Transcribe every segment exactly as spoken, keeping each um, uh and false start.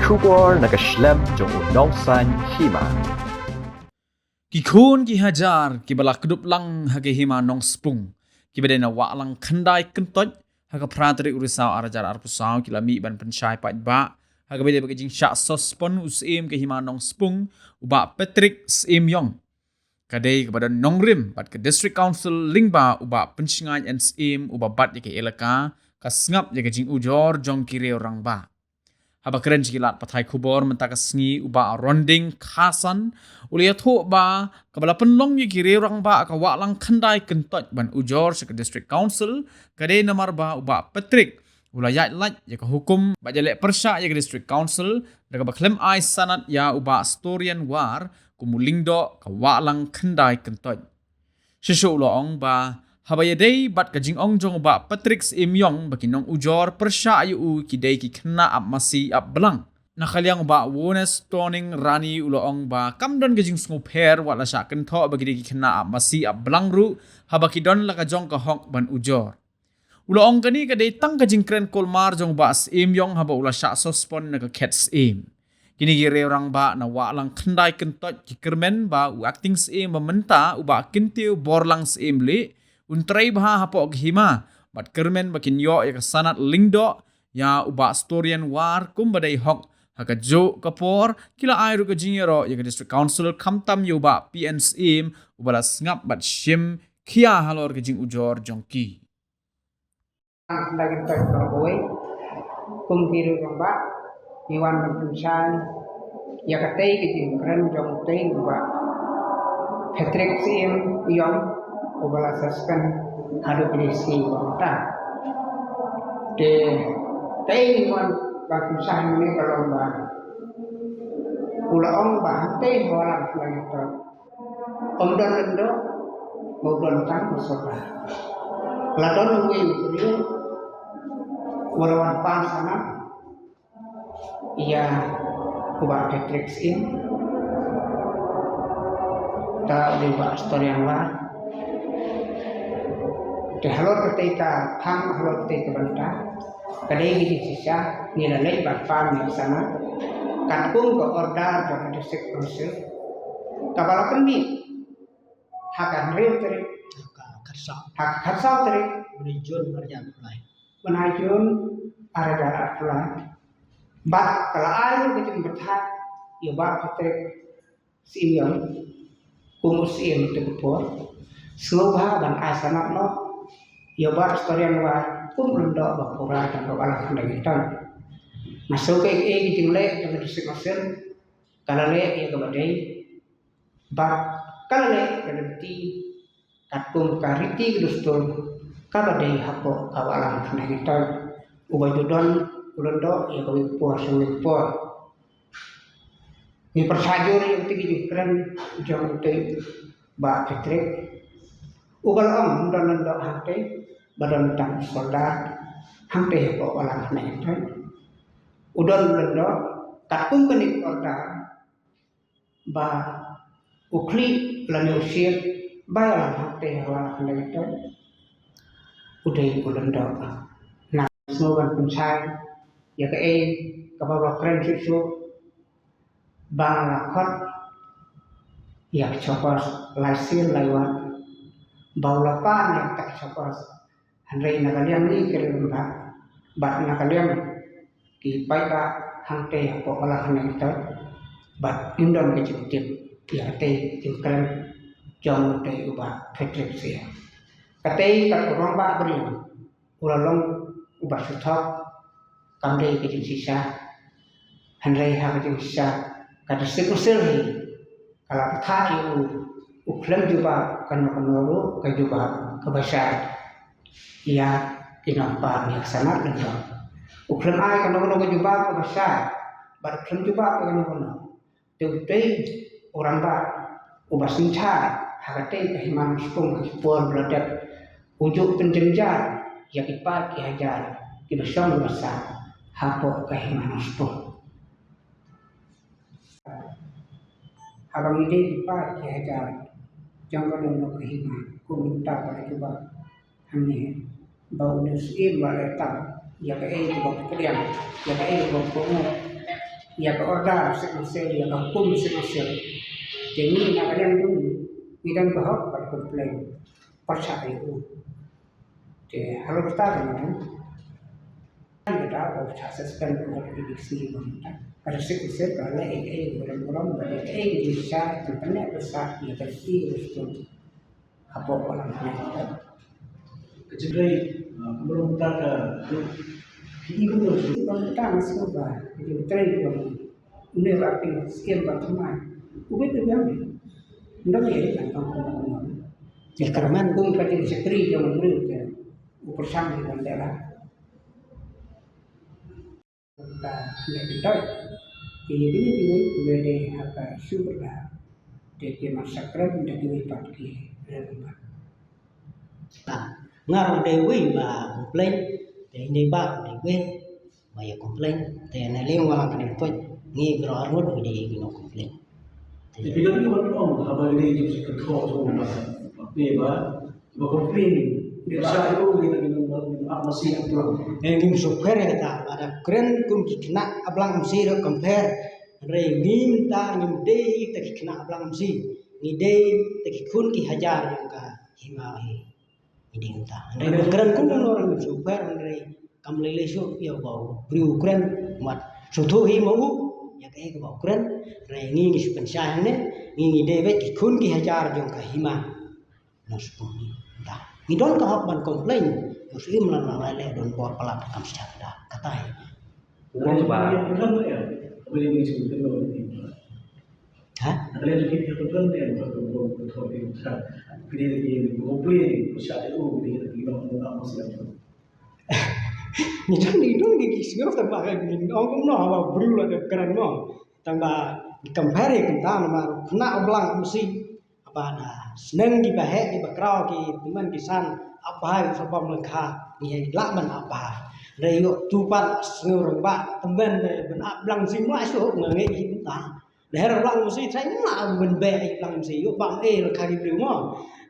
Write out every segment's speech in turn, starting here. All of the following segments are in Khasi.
Khubor na ka shlem jong u nongsaiñ hima. Ki khun ki hajar kiba la kdup lang ha ka hima Nongspung, kiba dei na Wahlang Khyndai Kyntoit, ha ka phra tarik u Risaw ar hajar arphew saw ki la mih ban pynshai paidbah ha kaba dei bad ka jingshah suspend u Syiem ka hima Nongspung, u Bah Patrick Syiem Iong. Ka dei kaba don nongrim bad ka District Council lyngba u Bah Pynshngain N Syiem, uba bat ïa ka elaka, ka sngap ïa ka jingujor jong ki riew rangbah. Haba kren sha ki lad pathai khubor mynta ka sngi, u Bah Ronding Khasan u la ïathuh ba kaba la pynlong ïa ki riew rangbah ka Wahlang Khyndai Kyntoit ban ujor sha ka District Council ka dei namar ba u Bah Patrick u la ïaid lait ïa ka hukum bad ïaleh pyrshah ïa ka District Council da kaba khlem ai sanad ïa u Bah Storian War kum u lyngdoh ka Wahlang Khyndai Kyntoit. Shisha u la ong ba haba ïadei bad ka jingong jong u Bah Patrick Syiem Iong ba ki nongujor pyrshah ïa u ki dei ki khynnah ap masi ap blang. Na ka liang u Bah Wones Toning Rani u la ong ba kam don ka jingsngewpher wat la shah kynthoh ba ki dei ki khynnah ap masi ap blang ruh, haba ki don la ka jong ka hok ban ujor. U la ong kane ka dei tang ka jingkren kulmar jong u Bah Syiem Iong haba u la shah suspend na ka khet Syiem. Kine ki riew rangbah na Wahlang Khyndai Kyntoit ki kyrmen ba u Acting Syiem ba mynta u Bah Kyntiew Borlang Syiem Lieh un trei bha hapoh ka hima, bad kyrmen ba kin ïoh ïa ka sanad lyngdoh ïa u Bah Storian War kumba dei hok. Ha kajuh ka por ki la ai ruh ka jingïaroh ïa ka District Council khamtam ïa u Bah P N Syiem, uba la sngap bad shim khia halor ka jingujor jong ki. Lagi tak terbuai kum ki riew rangbah ngi wan ban pynshai ïa katei ka jingkren jong utei u Bah Patrick Syiem Iong, uba la suspend haduh kine ki sngi ba mynta. Te tei ngi wan ban pynshai mynne ka long ba u la ong ba hangtei ha Wahlang Khyndai Kyntoit ym don lyngdoh, ba u don tang u sordar. La don uwei u briew uba la wan pan sanad ïa u Bah Patrick Syiem, uta u dei u Bah Storian War. Te halor katei ka thang, halor katei ka bynta, ka dei ka jingshisha ngi la leit ban pan ïa ka sanad katkum ka order jong ka District Council kaba la pynmih ha ka hynriew tarik, ha ka khatsaw, ha ka khatsaw tarik u Jun ar hajar arphew lai, u Jun ar hajar arphew lai. Bad ka la ai ruh ka jingbthah ïa u Bah Patrick Syiem Iong kum u Syiem ha katei ka por, sngewbha ban ai sanad noh ïa u Bah Storian War kum u lyngdoh ba pura jong ka Wahlang Khyndai Kyntoit. Nga sngew kaei kaei ka jingleh jong ka District Council ka la leh ïa kaba dei, bad ka la leh ka lynti katkum ka riti ka dustur kaba dei hapoh ka Wahlang Khyndai Kyntoit, uba ju don u lyngdoh ïa kawei ka por sha kawei ka por. Ngi pyrshah jur ïa kata ka jingkren jong utei u Bah Patrick, uba la ong ym don lyngdoh hangtei, ba don tang u sordar hangtei hapoh Wahlang Khyndai Kyntoit. U don lyngdoh katkum kane ka order ba u khlieh lane u shiet ba ïalam hangtei ha Wahlang Khyndai Kyntoit u dei u lyngdoh. Nga sngew ban pynshai ïa kaei kaba u la kren shuh shuh ba nga la khot ïa ka chokos lai sien lai wat ba u la pan ïa kata ka chokos. Hynrei na ka liang ngi ki riew rangbah bad na ka liang ki paidbah hangtei hapoh Wahlang Khyndai Kyntoit bad ngim don ka jingtip ïa katei ka jingkren jong utei u Bah Patrick Syiem. Katei kat u rangbah briew u la long uba shu thok kam dei ka jingshisha. Hynrei ha ka jingshisha ka District Council hi ka la bthah ïa u, u khlem jubab kano kano ruh ka jubab kaba shai ïa ki nongpang ïa ka sanad lyngdoh. U khlem ai kano kano ka jubab kaba shai bad u khlem jubab ïa kano kano. Te utei u rangbah uba synshar ha katei ka hima Nongspung ha ki por ba la dep u ju pynjynjar ïa ki paid ki hajar kiba shong kiba sah hapoh ka hima Nongspung. Haba ngi dei ki paid ki hajar jong ka dohnud ka hima, kum uta ba la jubab hangne ba u Syiem Iong u la leh tam ïa kaei kaba pdiang, ïa kaei kaba pynmih. ïa ka order Chief Minister, ïa ka hukum Chief Minister. Te ngi na ka liang jong ngi, ngi don ka hok ban complain pyrshah ïa u. Te halor kata ka nang ka da ba u shah suspend u hok ki diksi ba mynta. Ka da Chief Minister ka leh ïa kaei ka burom burom, ba ïa kaei ka jingshisha kan pynleh pyrshah ïa ka dei ka dei. Hapoh ka lang kane. Ka jingtrei, ah, kumno mynta ka, ki i kumno jingtrei? Kumno mynta nga sngew ba ka jingtrei jong une u acting C M ba thymmai. U bit u biang. Ynda me ïa ka tang kumno kumno. Ïa kyrmen kum ka jingshakri jong u briew te u pyrshang ïa ka ndela. Ka ngi pyndonkam ïa kine kiwei kiba dei ha ka shu pyrda. Te ki massakren da kiwei pat ki rem pat. Ta nga ruh dei uwei ba complain, te ine i bah ruh dei uwei ba ïa complain, te na liang Wahlang Kynreng Tuid ngi baroh arngut ngi dei ki nong complain. Te phi don ki wan ong haba ine i jingkyntu jong u ba phi ba Ba complain. Dia sa itu dia lagi nang apa masih apa. Eh, ngim shu pher ïa kata, ba da kren kum ki khynnah Ablang M C ruh compare. Hynrei ngi mynta ngim dei te ki khynnah Ablang M C. Ngi dei te ki khun ki hajar jong ka hima hi. Ngi dei mynta. Hynrei ba kren kum ngi ruh ngim shu pher, hynrei kam lei lei shuh ïa ba u briew u kren, mat shu thuh hi ma u ïa kaei kaba u kren. Hynrei ngi ngi shu pynshai hangne, ngi ngi dei beit ki khun ki hajar jong ka hima. Nang shu pynmih. Dah. Ngi don ka hok ban complain. Nang shu im lan lan lai leh don bor palat kam sha da. Kata hi. Uang ba. Ha? Ngi don, ngi don ngi ki sngewthuh ba ngi ong kumno haba briew la dep kren mo. Tang ba ngi compare kumta namar khynnah Ablang M C. Haba da sneng kiba heh kiba kraw ki tymmen ki san, ap bha ïa u sa bam lyngkha, ngi heh lah ban ap bha. Hynrei ïoh tu pat sngew rangbah tymmen ban ap Blang M C, mla shuh nga ngeit hi mynta. Lehera Blang M C trai mla ban beh ïa Blang M C, ïoh bam eh lyngkha ki briew mo.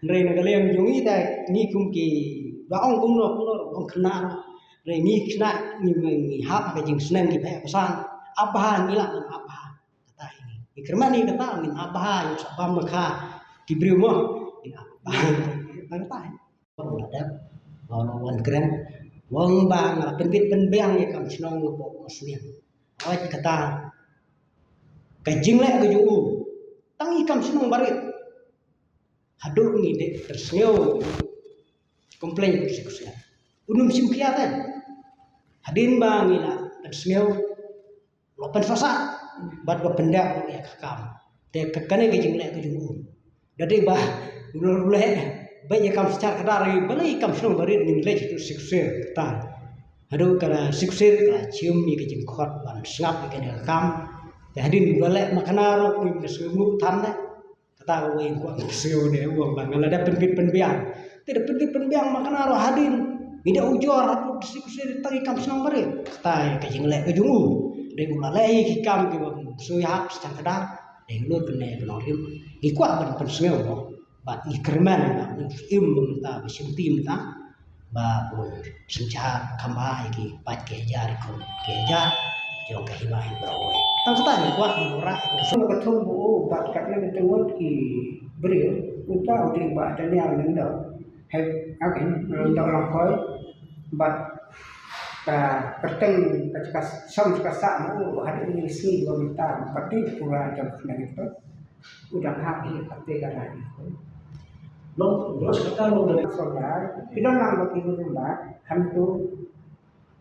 Hynrei na ka liang jong ngi te ngi kum ki ba ong kumno kumno ong khynnah. Hynrei ngi khynnah ngi ngi hap ka jingsneng kiba heh ba san, ap bha ngi lah ban ap bha. Kata hi. Ngi kyrmen ïa kata, ngin ap bha ïa u sa bam lyngkha ki briew mo. Ngin ap bha ïa kata hi. Wan la dep, wan wan kren. Wan ba nga la pynbit pynbiang ïa kam shnong nga pok nga sniang. Awai kata. Ka jingleh ka jong u. Tang ïa kam shnong barit. Haduh ngi dei pynsngew. Complain ka sik sik. U nym shim khia ten. Hadien ba ngi la pynsngew. Lo pynsasa bad ba pyndep ruh ïa ka kam. Te ka kane ka jingleh ka jong u. Da dei ba u leh ba ïa kam synshar khadar, balei kam shnong barit ngin leh tu siksir kata. Haduh ka la siksir ka la chim ïa ka jingkhot ban sngap ïa kane ka kam. Te hadien ba leh ma kane ruh ngin ka sngewmut than ne. Kata ka wei kwah ngi sngewthuh de u ong ba nga la dep pynbit pynbiang. Te dep pynbit pynbiang ma kane ruh hadien. Ngi dei ujor haduh siksir tang ïa kam shnong barit. Kata ka jingleh ka jong u. Dei u la leh ïa ki kam kiba sngewhap sha khadar. Dei u lut kane ka nongrim. Ngi kwah ban pynsngew mo. Bad ngi kyrmen ba ngi im mynta ba shim tim mynta. Ba u synshar kham bha ïa ki paid ki hajar ki khun ki hajar jong ka hima hi baroh. Tang kata ngi kwah ban wanrah ïa ka sngewbha ka thung ba u bad katne ka thung ngut ki briew uta u dei Bah Daniel Lyngdoh. Hei, okay, Lyngdoh Lyngkhoi bad ka kyrteng ka jaka song jaka sah ma u haduh ngi sngi ba mynta ba dei pura jong ka ngi to. U dang hap hi kate ka rai. Long, long kata long dari. Soldar, ki don lang ba ki hudum ba, hantu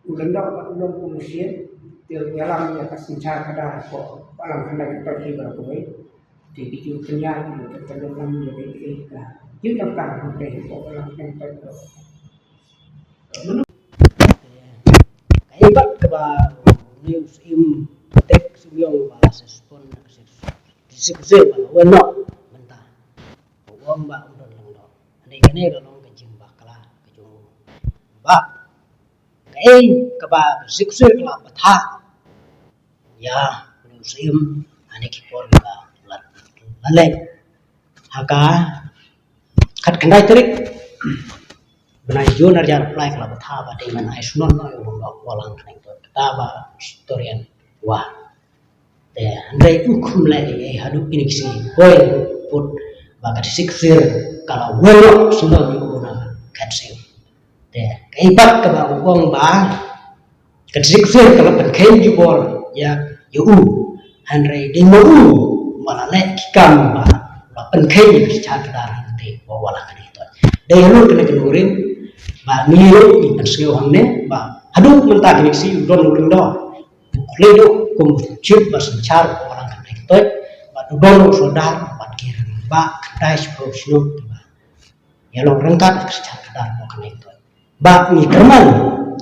u Lyngdoh ba u long komisien, te u ïalam ïa ka synshar khadar ko, ba lang khandai ka toki ba ko wei. Te ki ju kenya ki ju kenya lang ïa ka ïa ka. Ju dang tang hangte ko ba lang khandai ko. Ka ibat kaba u Syiem Tek Sumyong ba la suspend na ka sik sik sik ba la wan noh mynta. Ba u ong ba u don lang noh. Hynrei kane ka long ka jingbakla ka jong u. Ba kaei kaba ka sik sik la bthah ïa u Syiem ha kine ki por ba la la leh. Ha ka khatkhyndai tarik bnai Jun arhajar arphew lai ka la bthah ba dei ban ai shnong noh ïa u Lyngdoh Wahlang Kynreng Tuid, kata ba historian Wah. Te hynrei u khum leh ei ei haduh kine ki sngi, poi put ba ka district ksir ka la wan noh sngewbha ïa u na ka district. Te ka ibat kaba u ong ba ka district ksir ka la pynkheiñ jubor ïa ïa u. Hynrei dei ma u ba la leh ki kam ba la pynkheiñ ïa ka synshar kdar hangtei ba u la kane ka toit. Dei halor kane ka nongrim ba ngi ruh ngi pynsngew hangne ba haduh mynta kine ki sngi u don u lyngdoh u khlei duh kum u chief ba synshar ba u la kane ka toit. Ba u don u sordar ba ki rangbah khyndai shiphew shnong ba ïa long ryngkat ka synshar kdar ba u kane ka toit. Ba ngi kyrmen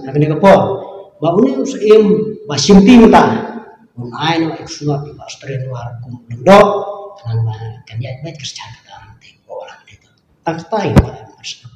ha kane ka por ba une u syiem ba shimti mynta un ai noh ïa ka sngewbha ba Australia war kum lyngdoh khnang ba kan ïaid beit ka synshar kdar hangtei ba u la kane ka toit. Tang kata ïa ka